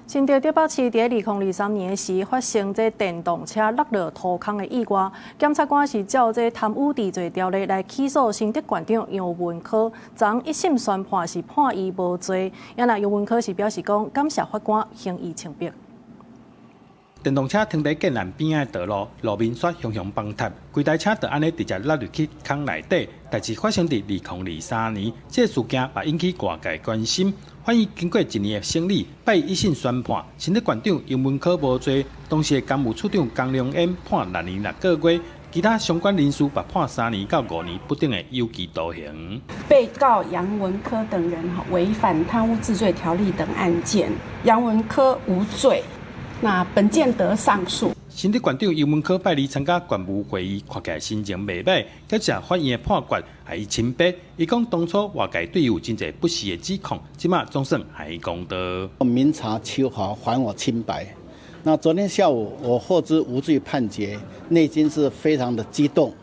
新竹竹北市佇2023年時發生這電動車落落塗坑的意外，檢察官是照這貪污治罪條例來起訴新竹縣長楊文科，昨一審宣判是判伊無罪。啊若楊文科是表示講感謝法官還伊清白。電動車停佇建案邊仔的道路，路面煞雄雄崩塌，規台車就按呢直接落入去坑內底。代誌發生佇2023年，這個事件嘛引起外界關心。法院經過一年的審理，拜一審宣判，新竹縣長楊文科無罪，當時的工務處長江良恩判6年6個月，其他相關人士嘛判3年到5年不等的有期徒刑。被告楊文科等人違反貪污治罪條例等案件，楊文科無罪。那本件得上訴。新竹縣長楊文科拜二參加縣務會議，看起來心情袂䆀，感謝法院的判決，予伊清白。伊講當初外界對伊有真濟不實的指控，這馬總算還伊公道。明察秋毫，還我清白。那昨天下午我獲知無罪判決，內心是非常的激動。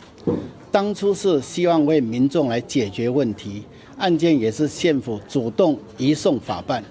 當初是希望為民眾來解決問題，案件也是縣府主動移送法辦。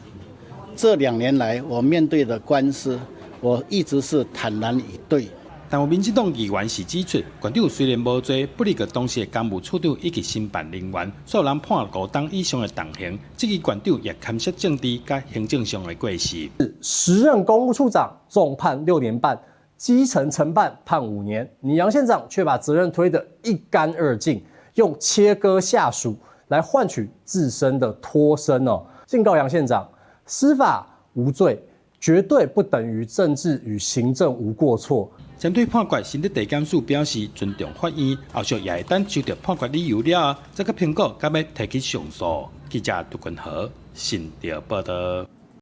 這2年來，我面對的官司，我一直是坦然以對。但有民進黨議員是指出，縣長雖然無罪，不過當時的工務處長以及承辦人員，煞予人判5冬以上的重刑。這個縣長也牽涉政治佮行政上的過失。時任工務處長重判6年半，基層承辦判5年。你楊縣長卻把責任推得一乾二淨，用切割下屬來換取自身的脫身哦。敬告楊縣長，司法無罪，絕對不等於政治與行政無過錯。針對判決，新竹地檢署表示尊重法院，後續也會等收到判決理由了後，再閣評估敢欲提起上訴。記者杜君和新竹報道。